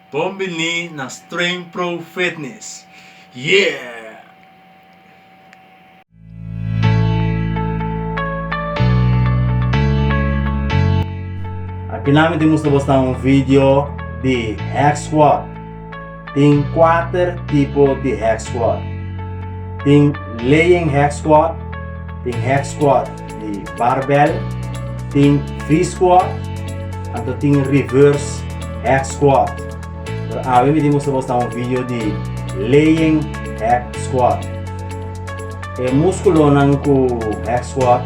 Bon bini na Strength Pro Fitness! Yeah! Aki nan mi tin mustra bos nan un video di hack squat. Tin kuater tipo di hack squat. Tin laying hack squat, tin hack squat di barbell, tin V squat, anto tin reverse hack squat. Pero awe mi tin mustra bos nan un video di laying hack squat. E muskulonan ku hack squat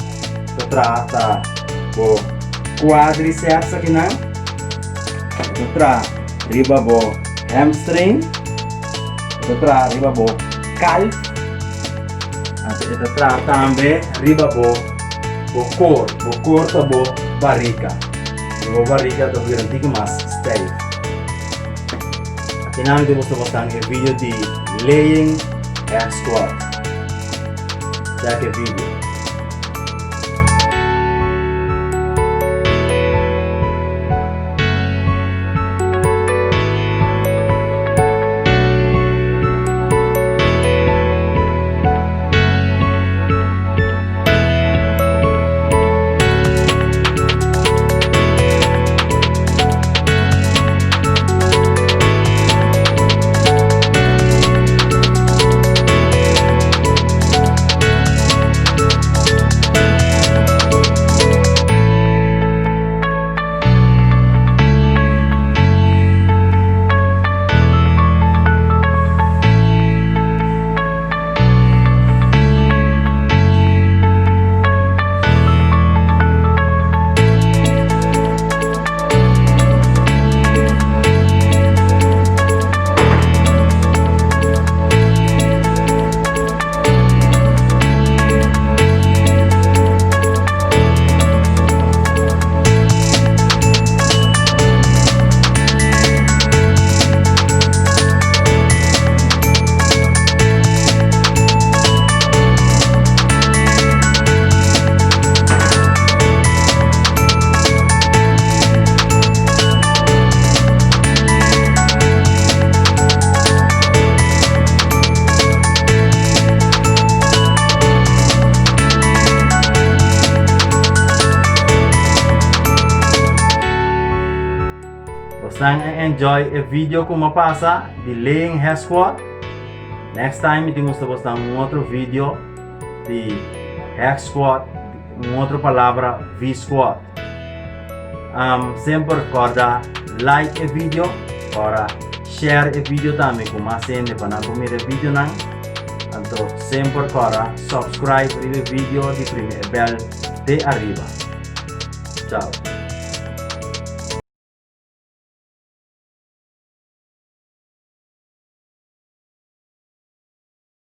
ta traha ta bo quadriceps akinan, e ta traha riba bo hamstring, e ta traha riba bo calf, anto e ta traha tambe riba bo bo core, bo core ta bo barika, i bo barika ta bira un tiki mas stijf. Akinan mi ta mustra boso e video di laying hack squat. Check e video. Bosnan a enjoy e video ku mi a pasa di Laying Hair Squat? Next time mi tin mustra bosnan un otro video di hack squat, un otro palabra V squat. Um, semper corda like e video, ora share e video tambe ku mas hende pa nan por mira e videonan. Anto semper corda subscribe riba e video di primi e bell de ariba. Ciao.